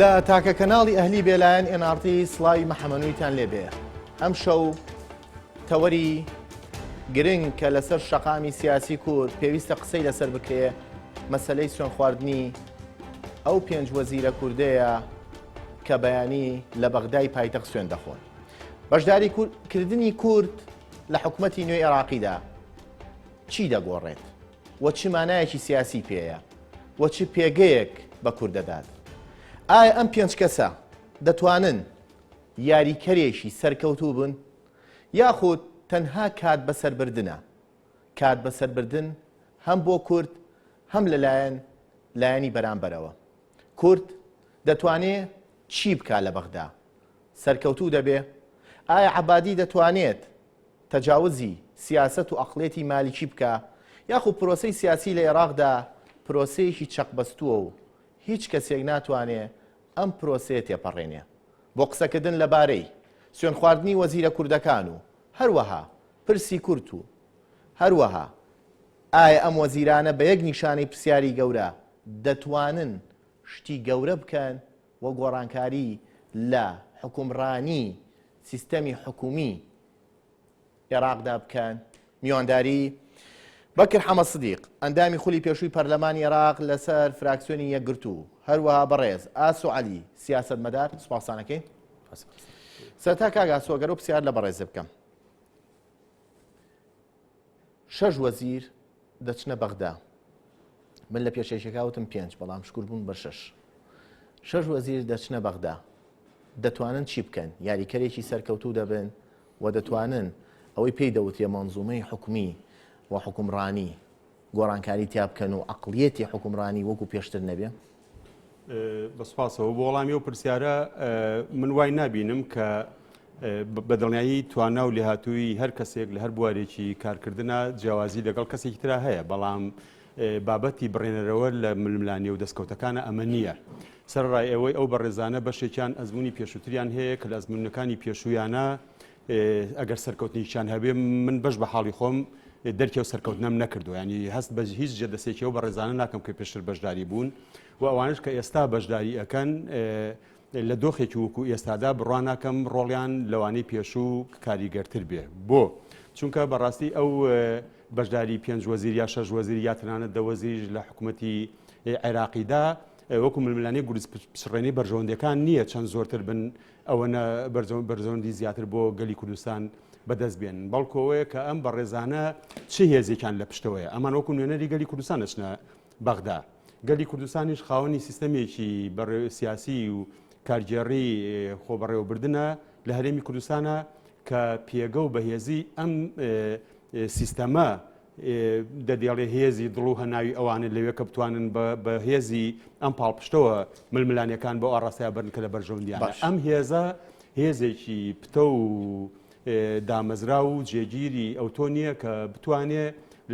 لە تاکە کەناڵی ئەهلی بێلایەن NRT سڵاوی مەحەمەنوویتان لێبێ ئەم شەو تەوەری گرنگ کە لەسەر شەقامی سیاسی کورد پێویستە قسەی لەسەر بکرێ مەسلەی سوێن خواردنی ئەو پێنج وەزیرە کوردەیە کە بەیانی لە بەغدای پایتەخت سوێن دەخۆن. بەشداری کردنی کورد لە حکومەتی نوێی عێراقیدا چی دەگۆڕێت و چ مانایەکی سیاسی پێیە و چ پێگەیەک بە کورد دەدات؟ ئایا ئەم پێنج کەسە دەتوانن یاریکەرێکی سەرکەوتوو بن یاخود تەنها کات بەسەربردنە؟ کات بەسەربردن هەم بۆ کورد هەم لەلایەن لایەنی بەرامبەرەوە. کورد دەتوانێ چی بکا لە بەغدا؟ سەرکەوتوو دەبێ؟ ئایا عەبادی دەتوانێت تەجاوزی سیاسەت و ئەقڵیەتی مالکی بکا؟ یاخود پرۆسەی سیاسی لە ئێراقدا پرۆسەیەکی چەقبەستووە و هیچ کەسێک ناتوانێ ئەم پرۆسەیە تێپەڕێنێ؟ بۆ قسەکردن لەبارەی سوێندخواردنی وەزیرە کوردەکان و هەروەها پرسی کورد و هەروەها ئایا ئەم وەزیرانە بە یەک نیشانەی پرسیاری گەورە دەتوانن شتی گەورە بکەن و گۆڕانکاری لە حوکمڕانی سیستەمی حکومی ئێراقدا بکەن؟ میوانداری بەکر حەمە سدیق، ئەندامی خولی پێشووی پەرلەمانی ئێراق لەسەر فراکسیۆنی یەکگرتوو، هەروەها بەڕێز ئاسۆ عەلی، سیاسەتمەدار، سوپاستانەکەین. سەرەتا کاک ئاسۆ گەر ئەو پرسیار لە بەڕێزت بکەم. شەش وەزیر دەچنە بەغدا من لە پێشێشەکە وتم پێنج بەڵام شکر بوون بە شەش شەش وەزیر دەچنە بەغدا دەتوانن چی بکەن یاریکەرێکی سەرکەوتوو دەبن و دەتوانن ئەوەی پێی دەوترێ مەنزومەی حکومی و حکومڕانی گۆڕانکاری تیا بکەن و عقلیەتی حکومڕانی وەکو پێشتر نەبێ؟ بە سوپاسەوە بۆ وەڵامی ئەو پرسیارە من وای نابینم کە بە دڵنیایی توانا و لێهاتوویی هەر کەسێک لە هەر بوارێکی کارکردنا جیاوازی لەگەڵ کەسێکی ترا هەیە بەڵام بابەتی بڕێنەرەوە لە ململانێ و دەستکەوتەکانە ئەمە نییە. سەرەڕای ئەوەی ئەو بەڕێزانە بەشێکیان ئەزموونی پێشووتریان هەیە کە لە ئەزموونەکانی پێشوویانە ئەگەر سەرکەوتنێکیان هەبێ من بەش بە حاڵی خۆم دەرکی ئەو سەرکەوتنەم نەکردووە ینی هەست بە هیچ جێدەستێکی ئەو بەڕێزانە ناکەم کە پێشتر بەشداری بوون و ئەوانش کە ئێستا بەشداری ئەکەن لە دۆخێکی وەکو ئێستادا بڕوا ناکەم ڕۆڵیان لەوانەی پێشوو کاریگەرتر بێ بۆ چونکە بەڕاستی ئەو بەشداری پێنج وەزیر یا شەش وەزیر یا تەنانەت دە وەزیریش لە حکوومەتی عێراقیدا وەکو ململانێ گورز پچڕێنەی بەرژەوەندەکان نییە چەند زۆرتر بن ئەوەنە بەرژەوەندی زیاتر بۆ گەلی کوردستان بەدەست بێنن بەڵکو ئەوەیە کە ئەم بەڕێزانە چ هێزێکیان لە پشتەوەیە ئەمان وەکو نوێنەری گەلی کوردستان دەچنە بەغدا گەلی کوردستانیش خاوەنی سیستەمێکی سیاسی و کارگێڕی خۆبەڕێوەبردنە لە هەرێمی کوردستانە کە پێگە و بەهێزی ئەم سیستەمە دەدێڵێ هێزی دڵ و هەناوی ئەوانە لەوێ کە بتوانن بە هێزی ئەم پاڵپشتەوە ململانێکان بۆ ئاڕاستەیا بەرن کە لە بەرژەوەندیانە. ئەم هێزە هێزێکی پتەو و دامەزراو و جێگیری ئەوتۆ نییە کە بتوانێ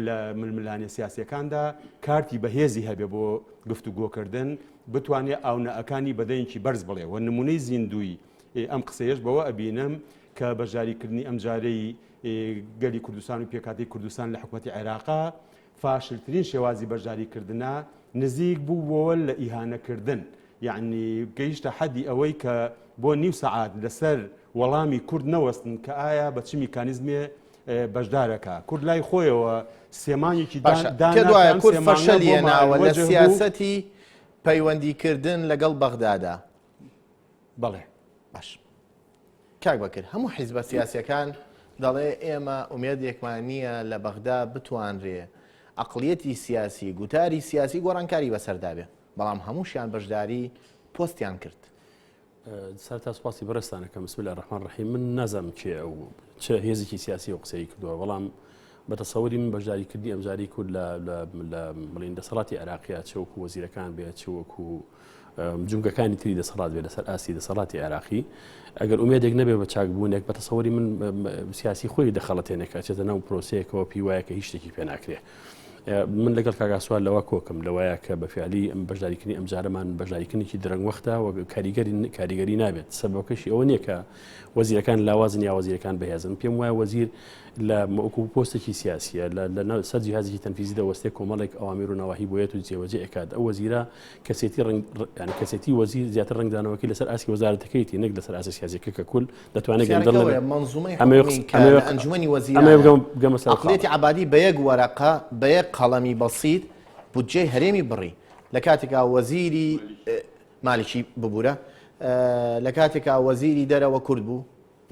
لە ململانێ سیاسیەکاندا کارتی بەهێزی هەبێ بۆ گفتوگۆکردن، بتوانێ ئاونەئەکانی بە دەنگێکی بەرز بڵێ و نمونەی زیندووی ئەم قسەیەش بەوە ئەبینم کە بەشداریکردنی ئەمجارەی گەلی کوردستان و پێکهاتەی کوردستان لە حکومەتی عێراقا فاشلترین شێوازی بەشداریکردنە، نزیک بووەوە لە ئیهانەکردن، یەعنی گەیشتە حەدی ئەوەی کە بۆ نیو سەعات لەسەر وەڵامی کورد نەوەستن کە ئایا بە چ میکانیزمێ بەشدارەکە. کورد لای خۆیەوە سێ مانگێکی باشە دانا پێت کە وایە ئەم کورد سێ مانگە فەشەلی بۆ هێناوە لە مەوەجه بوو؟ سیاسەتی پەیوەندیکردن لەگەڵ بەغدادا؟ بەڵێ. باش. کاک بەکر هەموو حیزبە سیاسیەکان دەڵێ ئێمە ئومێدێکمان نییە لە بەغدا بتوانرێ عەقڵیەتی سیاسی گوتاری سیاسی گۆڕانکاری بەسەردا بێ بەڵام هەمووشیان بەشداری پۆستیان کرد. سەرتا سوپاسی بەڕێزتان ئەکەم بسم اللە الرحمن الرحیم من نازانم کێ ئەو چ هێزێکی سیاسی ئەو قسەی کردووە بەڵام بە تەسەوری من بەشداریکردنی ئەمجاری کورد لە لە بڵین دەسەڵاتی عێراقیە چ وەکو وەزیرەکان بێ چ وەکو جومگەکانی تری دەسەڵات بێ لەسەر ئاستی دەسەڵاتی عێراقی ئەگەر ئومێدێک نەبێ بە چاکبوونێک بە تەسەوری من سیاسی خۆی دەخەڵەتێنێک ئەچێتە ناو پرۆسەیەکەوە پێی وایە کە هیچ شتێکی پێ ناکرێ. من لەگەڵ کاک ئاسوار لەوە کۆکم لەوەیە کە بە فعلی ئەم بەشداریکردنی ئەم جارەمان بەشداریکردنێکی درەنگ وەختە و کاریگەری کاریگەری نابێت سەبەکەشی ئەوە نییە کە وەزیرەکان لاوازن یا وەزیرەکان بەهێزن پێم وایە وەزیر لە وەکو پۆستێکی سیاسیە لە ناو سەر جیهازێکی تەنفیزی دەوەستێ کۆمەڵێک ئەوامیر و نەواهی بۆیەت و جێوەجێ ئەکات ئەو وەزیرە کەسێتی ڕنگ یعنی کەسێتی وەزیر زیاتر ڕەنگدانەوەکەی لەسەر ئاستی وەزارەتەکەیتی نەک لەسەر ئاستی سیاسیەکە کە کول دەتوانێت گەندەڵ نەبێت مەنزومەی حکومی کە لە ئەنجومەنی وەزیرانە بگەمە سەر عەقڵیەتی عەبادی بە یەک وەرەقە بە یەک قەڵەمی بەسیت بودجەی هەرێمی بڕی لە کاتێکا وەزیری مالکی ببورە لە کاتێکا وەزیری دەرەوە کورد بوو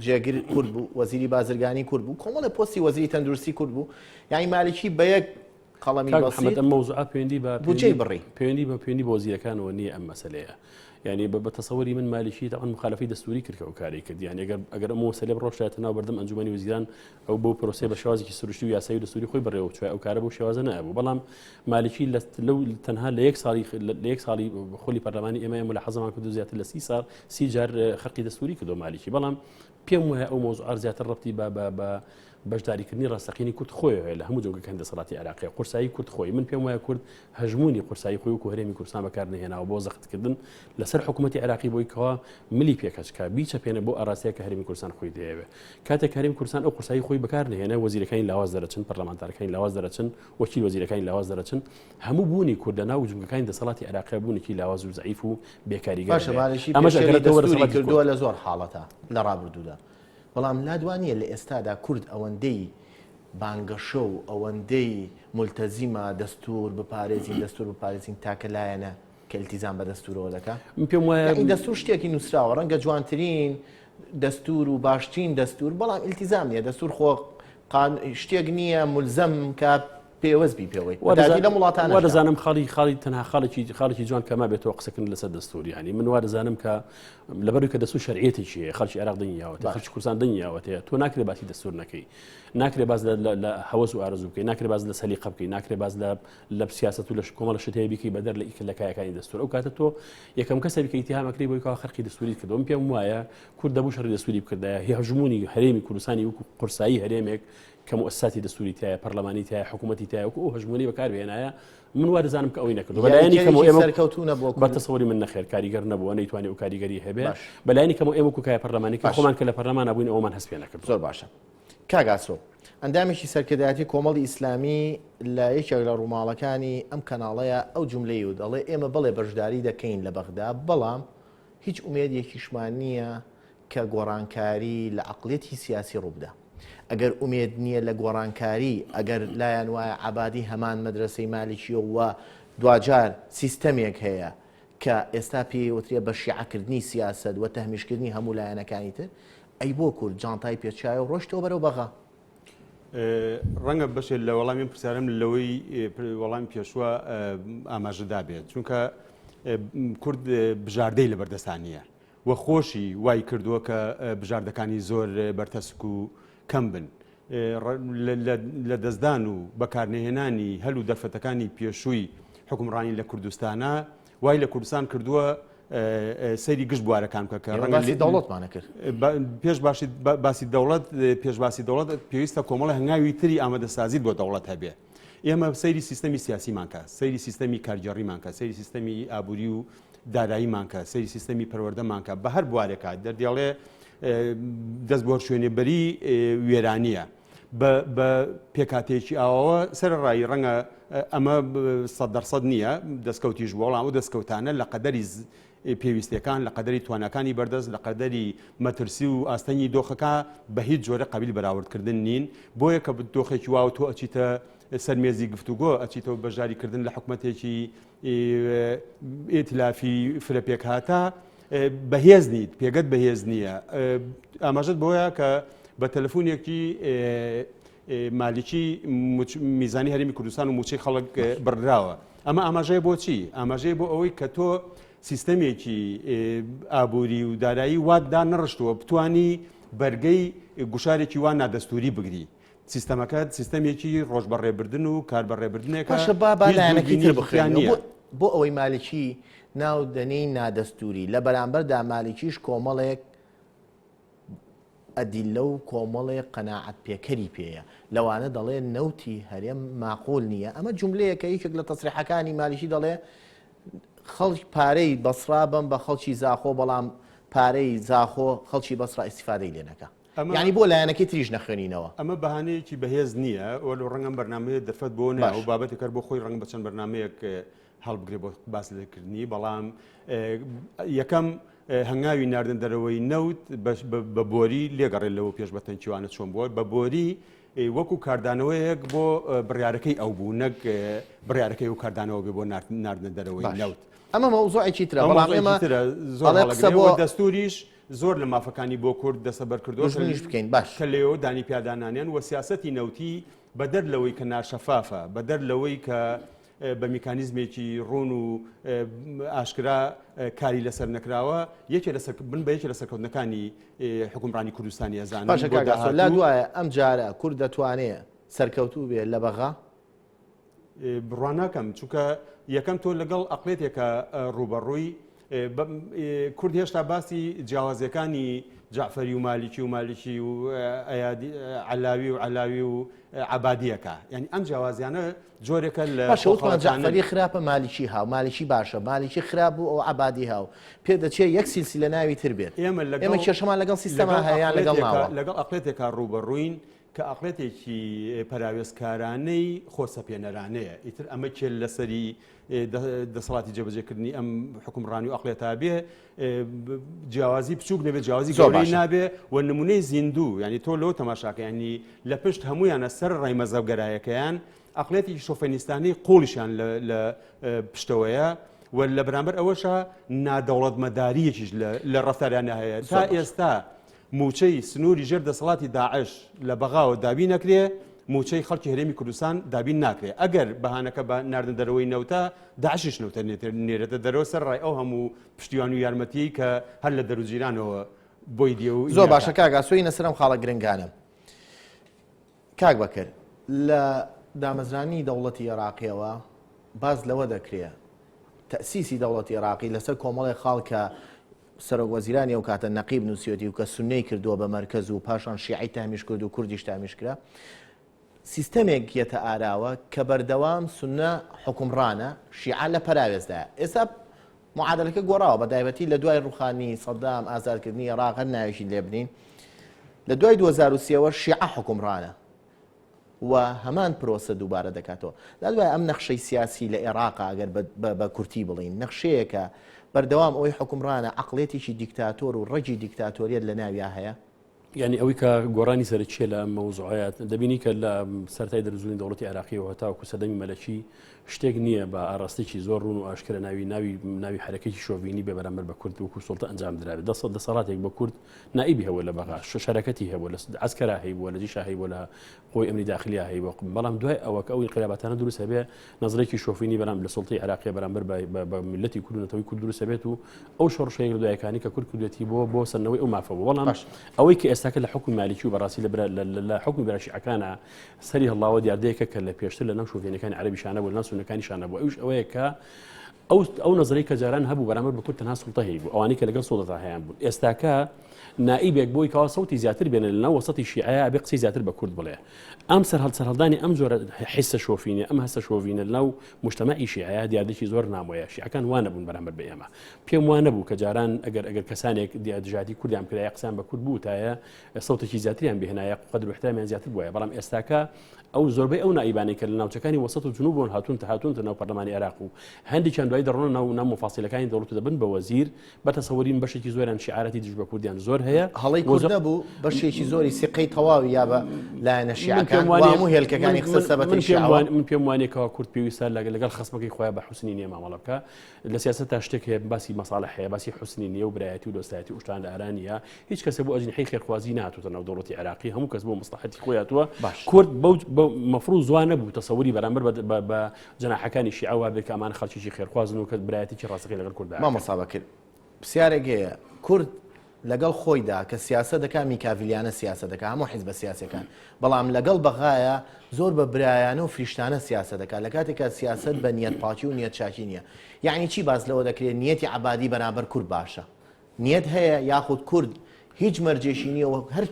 جێگر کورد بوو وەزیری بازرگانی کورد بوو کۆمەڵی پۆستی وەزیری تەندروستی کورد بوو یعنی مالکی بە یەک قەڵەمی کاک محەممەد ئەم مەوزوعە پەیوەندی بە بودجەی بڕی. پەیوەندی بە پەیوەندی بە وەزیرەکانەوە نییە ئەم مەسەلەیە یعنی بە بە تەسەوری من مالیکی تەعەن مخالفەی دەستوری کرد کە ئەو کاری کرد یعنی ئەگەر ئەگەر ئەم مەسەلە بڕۆشتایەتە ناو بەردەم ئەنجومەنی وەزیران ئەو بەو پرۆسەیە بە شێوازێکی سروشتی و یاسایی و دەستوری خۆی بەڕێوە بچوایە ئەو کارە بەو شێوازە نەبوو بەڵام مالکی لە لەو تەنها لە یەک ساڵی لە یەک ساڵی خولی پەرلەمانی ئێمە ئێمە لە حەزمان کردو زیاتر لە سی ساڵ سی جار خەرقی دەستوری کردو مالکی بەڵام پێم وایە ئەو مەوزوعە زیاتر ڕەبتی بە بە بە بەشداریکردنی ڕاستەقینەی کورد خۆی هەیە لە هەموو جۆگەکانی دەسەڵاتی عێراقی قورسایی کورد خۆی من پێم وایە کورد هەژموونی قورسایی خۆی وەکو هەرێمی کوردستان بەکار نەهێناوە بۆ زەختکردن لەسەر حکوومەتی عێراقی بۆی کەوا ملی پێکەچکە بیچەپێنە بۆ ئاراستەیە کە هەرێمی کوردستان خۆی دەیەوێت کاتێک هەرێمی کوردستان ئەو قورسایی خۆی بەکار نهێنە وەزیرەکانی لاواز دەرەچن پەرلەمانتارەکانی لاواز دەرەچن وەکیل وەزیرەکانی لاواز دەرەچن هەموو بوونی کورد لە ناو جومگەکانی دەسەڵاتی عێراقی بوونێکی لاواز و زەعیف و بێکاریگەر باشە دەبێت. مالکی ئەمەش پێشێلی ئەگەڕێتەوە دەستوری دەسەڵاتی کردووە کورد. لە زۆر حاڵەتا لە ڕابردوودا بەڵام لات وا نییە لە ئێستادا کورد ئەوەندەی بانگەشە و ئەوەندەی مولتەزیمە دەستور بپارێزین دەستور بپارێزین تاکە لایەنە کە ئیلتیزام بە دەستورەوە دەکا؟ من پێم وایە یەعنی دەستور شتێکی نووسراوە ڕەنگە جوانترین دەستور و باشترین دەستور بەڵام ئیلتیزام نییە دەستور خۆ شتێک نییە مولزەم کە پێوەست بی پێوەی وادەزانم لەم وڵاتانە وادەزانم خاڵی خاڵی تەنها خاڵێکی خاڵێکی جوان کەما بێتەوە قسەکردن لەسەر دەستور یعنی من وادەزانم کە لەبەروی کە دەستور شەرعیەتێکی هەیە خەڵکی عێراق دەنگی یاوەتێ خەڵکی کوردستان دەنگی یاوەتێ تۆ ناکرێ باسی دەستور نەکەی ناکرێ باس لە هەوەس و ئارەزوو بکەی ناکرێ باس لە سەلیقە بکەی ناکرێ باس لە لە سیاسەت و لە کۆمەڵە شت هەیە بیکەی بەدەر لە ئیکە لە کایەکانی دەستور ئەو کاتە تۆ یەکەم کەسە بکەی ئیتیهام ئەکرێی بۆی کەوا خەرقی دەستوری کردووە من پێم وایە کورد دەبوو شەڕی دەستوری بکردایە هەژموونی هەرێمی کوردستانی وەکو قورسایی هەرێمێک کە موئەسساتی دەستوری تایە پەرلەمانی تایە حکوومەتی تایە وەکو ئەو هەژموونەی بەکار بهێنایە من وا دەزانم کە ئەوی نەکردو بەلایەنی کەمەوە ئێمە سەرکەوتوو نەبووە بە تەسەوری من نەخێر کاریگەر نەبووە نەیتوانی ئەو کاریگەری هەبێ بەلایەنی کەمەوە ئێمە وەکو کایە پەرلەمانی کە خۆمان کە لە پەرلەمانە بووین ئەومان هەست پێ نەکرد زۆر باشە کاک ئاسۆ ئەندامێکی سەرکردایەتی کۆمەڵی ئیسلامی لە یەکێک لە ڕووماڵەکانی ئەم کەناڵەیە ئەو جملەی و دەڵێ ئێمە بەڵێ بەشداری دەکەین لە بەغدا بەڵام هیچ ئومێدێکیشمان نییە کە گۆڕانکاری لە عەقڵیەتی سیاسی ڕووبدا. ئەگەر ئومێد نییە لە گۆڕانکاری، ئەگەر لایان وایە عەبادی هەمان مەدرەسەی مالکییە و دواجار سیستەمێک هەیە کە ئێستا پێی وترێ بە شیعەکردنی سیاسەت و تەهمیشکردنی هەموو لایەنەکانی تر، ئەی بۆ کورد جانتای پێچایە و ڕۆیشتەوە بەرەو بەغا؟ ڕەنگە بەشێک لە وەڵامی ئەم پرسیارەم لەوەی وەڵامی پێشووە ئاماژەدا بێت، چونکە کورد بژاردەی لەبەردەستا نییە. و خۆشی وای کردووە کە بژاردەکانی زۆر بەرتەسک و کەم بن. لە دەستدان و بەکارنەهێنانی هەل و دەرفەتەکانی پێشووی حوکمڕانی لە کوردستانا وای لە کوردستان کردووە سەیری گشت بوارەکان بکە کە ڕەنگە باسی دەوڵەتمانە کرد. پێش باسی دەوڵەت پێش باسی دەوڵەت پێویستە کۆمەڵە هەنگاوی تری ئامادەسازیت بۆ دەوڵەت هەبێ. ئێمە سەیری سیستەمی سیاسیمان کە، سەیری سیستەمی کارگێڕیمان کە، سەیری سیستەمی ئابووری و داراییمان کە، سەیری سیستەمی پەروەردەمان کە، بە هەر بوارێکا دەردێڵێ دەست بۆ هەر شوێنێ بەری وێرانییە. بە پێکهاتەیەکی ئاواوە سەرەڕایی ڕەنگە ئەمە 100% نییە دەستکەوتیش بووە، بەڵام ئەو دەستکەوتانە لە قەدەری پێویستیەکان، لە قەدەری تواناکانی بەردەست، لە قەدەری مەترسی و ئاستەنگی دۆخەکە بە هیچ جۆرە قابیلی بەراوردکردن نین. بۆیە کە دۆخێکی واوە تۆ ئەچیتە سەر مێزی گفتوگۆ، ئەچیتەوە بەشداریکردن لە حکومەتێکی ئیتلافی فرە پێکهاتە، بەهێز نیت، پێگەت بەهێز نییە. ئاماژەت بەوەیە کە بە تەلەفونێکی مالیکی میزانی هەرێمی کوردستان و موچەی خەڵک بڕدراوە. ئەمە ئاماژەیە بۆ چی؟ ئاماژەیە بۆ ئەوەی کە تۆ سیستەمێکی ئابووری و دارایی وات دانەڕشتووە بتانی بەرگەی گوشارێکی وا نادەستوری بگری. سیستەمەکەت سیستەمێکی ڕۆژبەڕێبردن و کاربەڕێبردنێکە باشە با با هیچ لایەنەکەی تر دووربینییەکی تیا بخوێنینەوە نییە. بۆ بۆ ئەوەی مالکی ناو دەنێی نادەستووری لە بەرامبەردا مالکیش کۆمەڵێک. ئەدیللە و کۆمەڵێ قەناعەت پێکەری پێیە، لەوانە دەڵێ نەوتی هەرێم ماقول نییە، ئەمە جوملەیەکە یەکێک لە تەسریحەکانی مالیکی دەڵێ خەڵک پارەی بەسڕا بەم بە خەڵکی زاخۆ بەڵام پارەی زاخۆ خەڵکی بەسڕا ئیستیفادەی لێ نەکا. یانی بۆ لایەنەکەی تریش نەخوێنینەوە. ئەمە بەهانەیەکی بەهێز نییە، وەلو ڕەنگە ئەم بەرنامەیە دەرفەت بۆ نەیە و بابەتێک هەر بۆ خۆی ڕەنگە بە چەند بەرنامەیەک هەڵبگرێ بۆ باس لێکردنی، بەڵام یەکەم هەنگاوی ناردن دەرەوەی نەوت بە بۆری لێگەڕێت لەوە پێش بە تەنکیوانە چۆن بووە بە بۆری وەکو کاردانەوەیەک بۆ بڕیارەکەی ئەو بوو نەک بڕیارەکەی و کاردانەوە بێ بۆ ناردنە دەرەوەی نەوت. ئەمە مەوزوعێکی ترە بەڵام ئێمە زۆر قسە بۆ دەستوریش زۆر لە مافەکانی بۆ کورد دەستەبەر کردووە دوژمنیش بکەین باش کە لەوێوە دانی پیادانانیان و سیاسەتی نەوتی بەدەر لەوەی کە ناشەفافە بەدەر لەوەی کە بە میکانیزمێکی ڕوون و ئاشکرا کاری لەسەر نەکراوە یەکێ لە بن بە یەکێ لە سەرکەوتنەکانی حکومڕانی کوردستانی ئەزانم باشە کاک ئاسۆ لا دوایە ئەم جارە کورد دەتوانێ سەرکەوتوو بێ لە بەغا؟ بڕوا ناکەم چونکە یەکەم تۆ لەگەڵ ئەقلێتێکە ڕووبەڕووی کورد هێشتا باسی جیاوازیەکانی جەعفەری و مالیکی و مالیکی و عەلاوی و عەلاوی و عەبادیەکە یعنی ئەم جیاوازیانە جۆرێکە لە باشە وتمان جەعفەری خراپە مالیکی هاو مالیکی باشە مالیکی خراپ بوو ئەو عەبادی هاو پێ دەچێت یەک سیلسیلە ناوی تر بێت ئێمە ئێمە کێشەمان لەگەڵ سیستەما هەیە یان لەگەڵ ناوە لەگەڵ ئەقلێتێکا ڕووبەڕووین کە ئەقڵێتێکی پەراوێزکارانەی خۆسەپێنەرانەیە، ئیتر ئەمە کێ لەسەری دەسەڵاتی جێبەجێکردنی ئەم حوکمڕانی و ئەقڵێتا بێ جیاوازی بچووک نەبێ جیاوازی گەورەی نابێ و نمونەی زیندوو ینی تۆ لەو تەماشاکە ینی لە پشت هەمویانە سەر ڕای مەزەبگەرایەکەیان ئەقلێتی شۆفێنیستانی قوڵیشیان لە پشتەوەیە و لە بەرامبەر ئەوەشە نادەوڵەتمەداریەکیش لە ڕەفتاریانە هەیە تا ئێستا مووچەی سنووری ژێر دەسەڵاتی داعش لە بەغاوە دابین نەکرێ، مووچەی خەڵکی هەرێمی کوردستان دابین ناکرێ. ئەگەر بەهانەکە بە ناردنە دەرەوەی نەوتە، داعشیش نەوتە نێرێتە دەرەوە سەرەڕای ئەو هەموو پشتیوان و یارمەتییەی کە هەر لە دەروجیرانەوە بۆی دێ و زۆر باشە کاک ئاسۆ ینە سەر ئەم خاڵە گرنگانە. کاک بەکر، لە دامەزرانی دەوڵەتی ئێراقیەوە باس لەوە دەکرێ تەئسیسی دەوڵەتی ئێراقی لەسەر کۆمەڵێک خاڵ کە سەرۆک وەزیرانی ئەو کاتە نەقیب نووسیوەتی و کە سوننەی کردووە بە مەرکەز و پاشان شیعەی تەهمیش کرد و کوردیش تەهمیش کرا، سیستەمێک یەتە ئاراوە کە بەردەوام سوننە حوکمڕانە، شیعە لە پەراوێزدایە. ئێستا معادەلەکە گۆڕاوە، بە تایبەتی لە دوای ڕووخانی سەدام، ئازادکردنی ئێراق، هەر ناوێکی لێ بنین، لە دوای 2003 وە شیعە حوکمڕانە. و هەمان پرۆسە دووبارە دەکاتەوە. لادوای ئەم نەخشەی سیاسی لە ئێراقا ئەگەر بە کورتی بڵێین نەخشەیەکە بەردەوام ئەوەی حوکمڕانە عەقڵیەتێکی دیکتاتۆر و ڕەگی دیکتاتۆریەت لە ناویا هەیە. یانی ئەوەی کە گۆڕانی سەرەکیە لە ئەم مەوزوعەیە دەبینی کە لە سەرەتای دروستبوونی دەوڵەتی عێراقیەوە هەتاوەکو سەردەمی مەلەکی شتێک نییە بە ئاراستێکی زۆر ڕوون و ئاشکرا ناوی ناوی ناوی حرەکەی شۆڤینی بێ بەرامبەر بە کورد وەکو سوڵتە ئەنجام درابێت دەسەڵ دەسەڵاتێک بە کورد نائیبی هەبووە لە بەغا، شەرەکەتی هەبووە، لە عەسکەرا هەیبووە، لە جیشا هەیبووە، لە قوەی ئەمنی داخلیا هەیبووە، بەڵام دوای ئەوە کە ئەو ئینقلاباتانە دروست هەبێ، نەزرێکی شۆفینی بەرام لە سوڵتەی عێراقیە بەرامبەر بە میللەتی کورد و نەتەوەی کورد دروست هەبێت و ئەو شۆڕشە یەک لە دوایەکانی کە کورد کردوێتی بۆ بۆ سەندنەوەی ئەو مافە بوو. بەڵام ئەوەی کە ئێستاکە لە حوکمی مالیکی و بەڕاستی لە لە حوکمی برا شیعەکانە سەری هەڵاوە دیاردەیەکە کە لە پێشتر لە ناو شۆفێنەکانی عەرەبیشانە بوو، لە ناو سوننەکانیشانە بوو، ئەویش ئەوەیە کە ئەو ئەو نەزەرەی کە جاران هەبوو بەرامبەر بە کورد تەنها سوڵتە هەیبوو ئەوانەی کە لەگەڵ سوڵتەدا هەیان بوون ئێستاکە نائیبێک بۆی کەوا سەوتی زیاتر بێنێ لەناو وەسەتی شیعەیە ئەبێ قسەی زیاتر بە کورد بڵێ ئەم سەرهەڵ سەرهەڵدانی ئەم جۆرە حیسە شۆفینە ئەم هەستە شۆڤینە لەناو مجتەمەعی شیعەیە دیاردەکی زۆر نامۆیە شیعەکان وا نەبوون بەرامبەر بە ئێمە پێم وا نەبوو کە جاران ئەگەر ئەگەر کەسانێک دژایەتی کوردیان کرایە قسەیان بە کورد بوتایە سەوتێکی زیاتریان بهێنایە قەدر و احترامیان زیاتر بوایە بەڵام ئێستاکە ئەو زۆربەی ئەو نائیبانەی کە لە ناوچەکانی وەسەت و جنوب بوون هاتوون هاتوونتە ناو پەرلەمانی عێراق و هەندێکیان دوای دەڕۆنە ناو ناو مفاسیلەکانی دەوڵەت و دەبن بە وەزیر بە تەسەوری من بەشێکی زۆریان شیعاراتی دژ بە کوردیان زۆر هەیە هەڵەی کورد نەبوو بەشێکی زۆری سیقەی تەواوی یا بە لایەنە شیعەکان و هەموو هێلکەکانی خستە سەبەتەی شیعەوە. من پێم وانییە کەوا کورد پێویستە لەگەڵ خەسمەکەی خۆیان بە حوسنی نییە مامەڵە بکا. لە سیاسەتا شتێک هەیە باسی مەساڵح هەیە باسی حوسنی نییە و برایەتی و دۆستایەتی و شتان لە ئارا نییە هیچ کەسێک بۆ ئەجنحەی خێرخوازی نهاتووتە ناو دەوڵەتی عێراقی هەموو کەس بۆ مەسڵەحەتی خۆی هاتووە باش. کورد بەو بەو مەفروض وا نەبوو تەسەوری بەرامبەر بە بە بە جەناحەکانی شیعە وا بێت کە ئەمانە خەڵکێکی خێرخوازن و کە برایەتێکی ڕاستەقینە لەگەڵ کورددا ئەکەن. مامۆستا بەکر پرسیارێک هەیە کورد لەگەڵ خۆیدا کە سیاسەت دەکا میکاڤیلیانە سیاسەت دەکا هەموو حیزبە سیاسیەکان بەڵام لەگەڵ بەغایا زۆر بە برایانە و فریشتانە سیاسەت دەکا لە کاتێکا سیاسەت بە نیەت پاکی و نیەت چاکی نیە یەعنی چی باس لەوە دەکرێت نیەتی عەبادی بەرامبەر کورد باشە نیەت هەیە یاخود کورد هیچ مەرجێکی نییە و هەر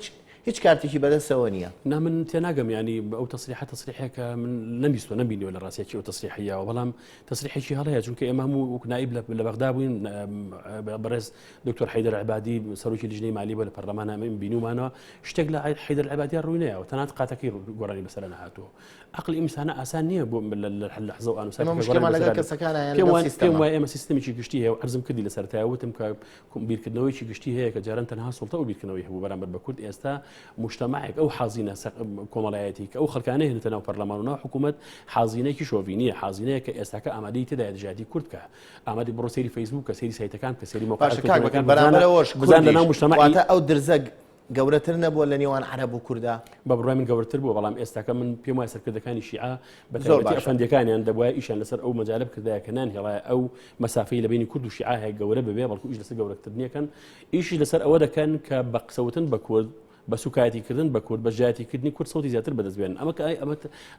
هیچ کارتێکی بەدەستەوە نییە. نا من تێناگەم یانی ئەو تەسریحە تەسریحێکە من نەمبیستوە نەمبینیوە لە ڕاستیەکی ئەو تەسریحەیەوە بەڵام تەسریحێکی هەڵەیە چونکە ئێمە هەموو وەک نائیب لە بەغدا بووین بەڕێز دکتۆر حەیدەر عەبادی سەرۆکی لیژنەی مالی بووە لە پەرلەمان ئەمە بینیومانەوە شتێک لە حەیدەر عەبادیان ڕووی نەیاوە تەنانەت قاتەکەی گۆڕانی بەسەر نەهاتووە عەقڵی ئینسانە ئاسان نییە بۆ لە لەحزە و ئانوسات ئێمە مشکلمان لەگەڵ کەسەکانە یان لەگەڵ سیستەمە؟ پێم وایە ئێمە سیستەمێکی گشتی هەیە و عەرزم کردی لە سەرەتایە وتم کە بیرکردنەوەیەکی گشتی هەیە کە جاران تەنها سوڵتە و بیرکردنەوەی هەبوو بەرامبەر بە کورد ئێستا مجتەمعێک ئەو حازینە کۆمەڵایەتی کە ئەو خەڵکانەی هێنێتە ناو پەرلەمان و ناو حکوومەت حازینەیەکی شۆڤینیە حازینەیە کە ئێستاکە ئامادەی تێدایە دژایەتی کورد بکە ئامادەی بڕۆ سەیری فەیسبوک کە سەیری سایتەکان کە سەیری باشە کاک بەکر بەرامبەرەوەش بزان لە ناو مجتەمعی واتە ئەو درزە گەورەتر نەبووە لە نێوان عەرەب و کوردا؟ بە بڕوای من گەورەتر بووە، بەڵام ئێستاکە من پێم وایە سەرکردەکانی شیعە بە تایبەتی ئەفەندیەکانیان دەبوایە ئیشیان لەسەر ئەو مەجالە بکردایە کە نانهێڵایە ئەو مەسافەی لە بەینی کورد و شیعە هەیە گەورە ببێ، بەڵکو ئیش لەسەر گەورەکردنیەکەن، ئیشیش لەسەر ئەوە دەکەن کە بە قسەوتن بە کورد، بە سوکایەتیکردن بە کورد، بە دژایەتیکردنی کورد سەوتی زیاتر بەدەست بێنن. ئەمە کە ئەمە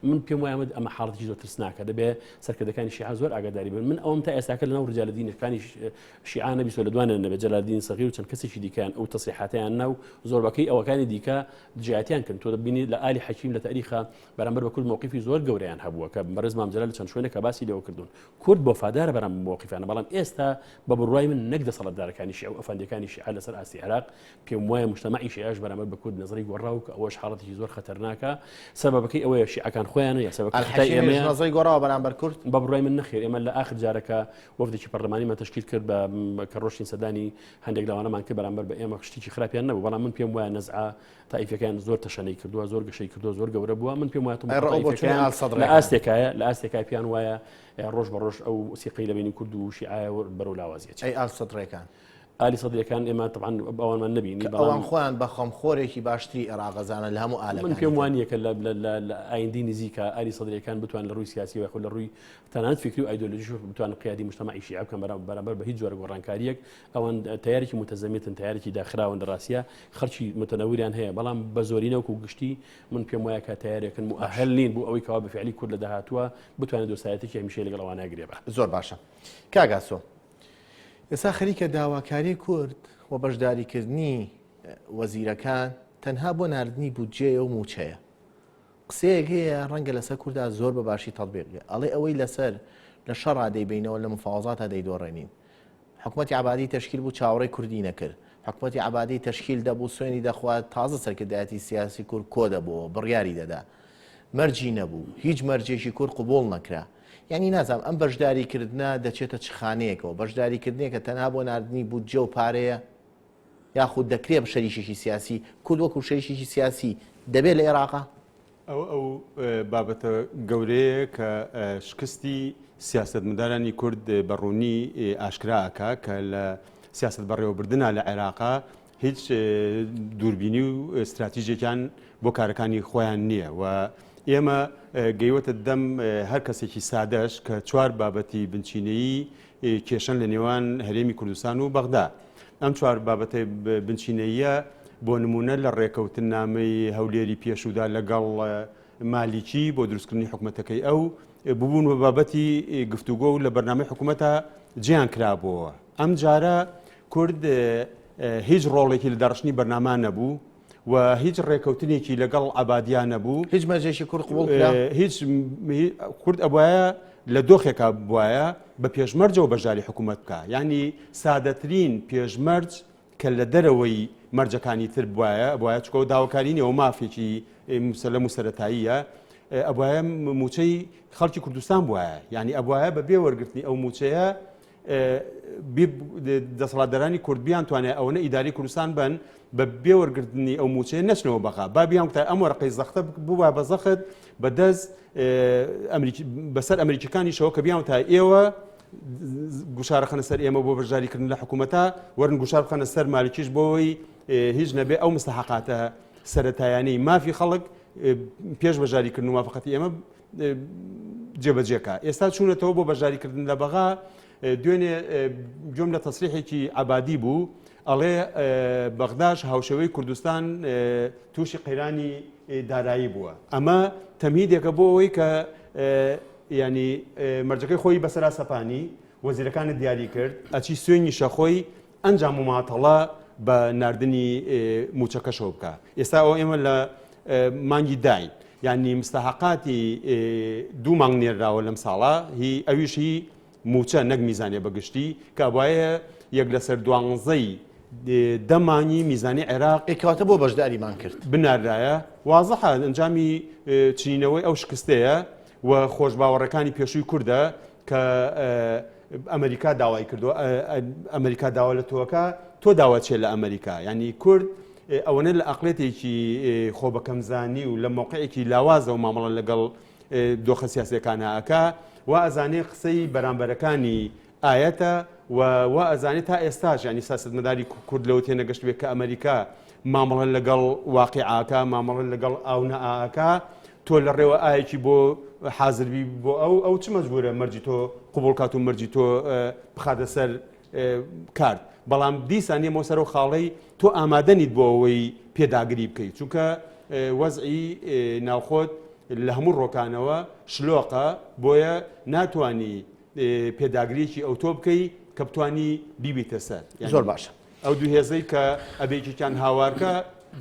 من پێم وایە ئەمە ئەمە حاڵەتێکی زۆر ترسناکە، دەبێ سەرکردەکانی شیعە زۆر ئاگاداری بن. من ئەوەم تا ئێستاکە لەناو ڕجالە دینەکانی شیعە نەبیستوە لە دوانیان نەبێت جەلالدین سەغیر و چەند کەسێکی دیکەیان ئەو تەسریحاتەیان نا و زۆربەکەی ئەوەکانی دیکە دژایەتیان کردن تۆ دەبینی لە ئالی حەکیم لە تاریخە بەرامبەر بە کورد مەوقیفی زۆر گەورەیان هەبووە کە بەڕێز مام جەلال چەند شوێنێک کە باسی لێوە کردوون کورد بۆفادارە بەرامبەر مەوقیفانە بەڵام ئێستا بە بڕوای من نەک دەسەڵاتدارەکانی شیعە و ئەفەندیەکانی شیعە لەسەر ئاستی عێراق پێم وایە مجتەمەعی شیعەش بەرامبەر بە کورد نەزەری گۆڕاو کە ئەوەش حاڵەتێکی زۆر خەتەرناکە سەبەبەکەی ئەوەیە شیعەکان خۆیانە یا سەبەبەکەی خەتای ئێمەیە نەزەری گۆڕاوە بەرامبەر کورد بە بڕوای من نەخێر ئێمە لە ئاخر جارەکە وەفدێکی پەرلەمانیمان تەشکیل کرد بە کە ڕۆشتین سەردانی هەندێک لەوانەمان کرد بەرامبەر بە ئێمە شتێکی خراپیان نەبوو بەڵام من پێم وایە نەزعە تائیفەکەیان زۆر تەشەنەی کردووە زۆر گەشەی کردووە زۆر گەورە بووە من پێم وایە لە ئاستێکایە لە ئاستێکای پێیان وایە ڕۆژ بە ڕۆژ ئەو سیقەی لە بینی کورد و شیعە بەرەو لاوازیە ئەی ئال سەدرەکان ئالی سەدرەکان ئێمە طبعا ئەوانمان نەبینی ئەوان خۆیان بە خەمخۆرێکی باشتری عێراقەزانە لە هەموو ئالەکان من پێم وانییە کە لە ئایندەی نزیکە ئالی سەدرەکان بتوان لە ڕووی سیاسی و لە ڕووی تەنانەت فیکری و ئایدۆلۆژیش بتوانن قیادی موجتەمەعی شیعە بکەن بەرامبەر بە هیچ جۆرە گۆڕانکارییەک. ئەوان تەیارێکی موتەزەمیتن، تەیارێکی داخراون لە ڕاستیا خەڵکی موتەنەوریان هەیە، بەڵام بە زۆرینە وەکو گشتی من پێم وایە کە تەیارێکن موئەهەل نین بۆ ئەوەی کەوا بە فیعلی کورد لە داهاتووە بتوانێت دۆستایەتێکی هەمیشەیی لەگەڵ ئەوانە گرێ بات. زۆر باشە کاک ئاسۆ ئێستا خەریکە داواکاری کورد و بەشداریکردنی وەزیرەکان تەنها بۆ ناردنی بودجەیە و مووچەیە. قسەیەک هەیە ڕەنگە لەسەر کوردا زۆر بە باشی تەطبیق بێ ئەڵێ ئەوەی لەسەر لە شەڕا دەیبەینەوە لە مفاوەزاتا دەیدۆڕێنین حکومەتی عەبادی تەشکیل بوو چاوەڕێی کوردی نەکرد حکومەتی عەبادی تەشکیل دەبوو سوێنی دەخوارد تازە سەرکردایەتی سیاسی کورد کۆ دەبووەوە بڕیاری دەدا مەرجی نەبوو هیچ مەرجێکی کورد قبوڵ نەکرا یعنی نازانم ئەم بەشداریکردنە دەچێتە چ خانەیەکەوە بەشداریکردنێکە تەنها بۆ ناردنی بودجە و پارەیە یاخود دەکرێ شەریکێکی سیاسی کورد وەکو شەریکێکی سیاسی دەبێت لە عێراقا؟ ئەوە ئەو بابەتە گەورەیە کە شکستی سیاسەتمەدارانی کورد بە ڕوونی ئاشکرا ئەکا کە لە سیاسەت بەڕێوەبردنا لە عێراقا هیچ دووربینی و ستراتیژێکیان بۆ کارەکانی خۆیان نییە و ئێمە گەیوەتە دەم هەر کەسێکی سادەش کە چوار بابەتی بنچینەیی کێشەن لە نێوان هەرێمی کوردستان و بەغدا. ئەم چوار بابەتە بنچینەییە بۆ نموونە لە ڕێکەوتننامەی هەولێری پێشوودا لەگەڵ مالیکی بۆ دروستکردنی حکومەتەکەی ئەو ببوون بە بابەتی گفتوگۆ و لە بەرنامەی حکومەتە جیان کرابووەوە. ئەم جارە کورد هیچ ڕۆڵێکی لە داڕشتنی بەرنامە نەبوو. و هیچ ڕێکەوتنێکی لەگەڵ عەبادیا نەبوو. هیچ مەرجێکی کورد قبوڵ کرا؟ هیچ کورد ئەبوایە لە دۆخێکا بوایە بە پێشمەرجەوە بەشداری حکوومەت بکا یانی سادەترین پێشمەرج کە لە دەرەوەی مەرجەکانی تر بوایە ئەبوایە چکەوە داواکاری نییە و مافێکی مسەلەم و سەرەتاییە ئەبوایە مووچەی خەڵکی کوردستان بوایە یانی ئەبوایە بە بێ وەرگرتنی ئەو مووچەیە دەسەڵاتدارانی کورد بیانتوانێت ئەوەنە ئیداری کوردستان بن بە بێ وەرگرتنی ئەو مووچەیە نەچنەوە بەغا با بیان وتای ئەم وەرەقەی زەختە بووە بە زەخت بە دەست بەسەر ئەمریکیەکانیشەوە کە بیان وتای ئێوە گوشارە خەنە سەر ئێمە بۆ بەشداریکردن لە حکوومەتە وەرن گوشار بخەنە سەر مالکیش بۆی هیچ نەبێ ئەو مستحقاتە سەتایانەی مافی خەڵک پێش بەشداریکردن و مافقەتی ئێمە جێبەجێکا ئێستا چوونەتەوە بۆ بەشداریکردن لە بەغا دوێنێ گوێم لە تەسریحێکی عەبادی بوو ئەڵێ بەغداش هاوشێوەی کوردستان تووشی قەیرانی دارایی بووە ئەمە تەمهیدێکە بۆ ئەوەی کە ینی مەرجەکەی خۆی بەسەرا سەپانی وەزیرەکانت دیاری کرد ئەچی سوێنیشە خۆی ئەنجام مماتەڵە بە ناردنی مووچەکەشەوە بکا. ئێستا ئەوە ئێمە لە مانگی داین یانی مستەحەقاتی دوو مانگ نێرراوە لەم ساڵە هی ئەویش هی مووچە نەک میزانیە بە گشتی کە ئەبوایە یەک لەسەر دوانزەی دە مانگی میزانی عێراق ئێ کەواتە بۆ بەشداریمان کرد؟ بناررایە وازحە ئەنجامی چنینەوەی ئەو شکستەیە و خۆشباوەڕەکانی پێشووی کوردە کە ئەمریکا داوای کردو ئەمریکا داوا لە تۆکە تۆ داوا چێ لە ئەمریکا ینی کورد ئەوەنە لە ئەقلێتێکی خۆ بەکەمزانی و لە مووقعێکی لاوازەوە مامەڵە لەگەڵ دۆخە سیاسیەکانە ئەکا وا ئەزانێ قسەی بەرامبەرەکانی ئایەتە و وا ئەزانێ تا ئێستاش ینی سیاسەتمەداری کورد لەوە تێنەگەشت بێ کە ئەمریکا مامەڵە لەگەڵ واقیعاکە مامەڵە لەگەڵ ئاو نەئاکا تۆ لە ڕێوە ئایەکی بۆ حازربی بۆ ئەو ئەو چ مەجبورە مەرجی تۆ قوبڵ کات و مەرجی تۆ بخاتە سەر کارت بەڵام دیسان یەمەوە سەر ئەو خاڵەی تۆ ئامادە نیت بۆ ئەوەی پێداگری بکەیت چونکە وەزعی ناوخۆت لە هەموو ڕۆکانەوە شلۆقە بۆیە ناتانی پێداگریەکی ئەوتۆ بکەی کە بتانی بیبیتە سەر زۆر باشە ئەو دوو هێزەی کە ئەبێکیان هاوارکە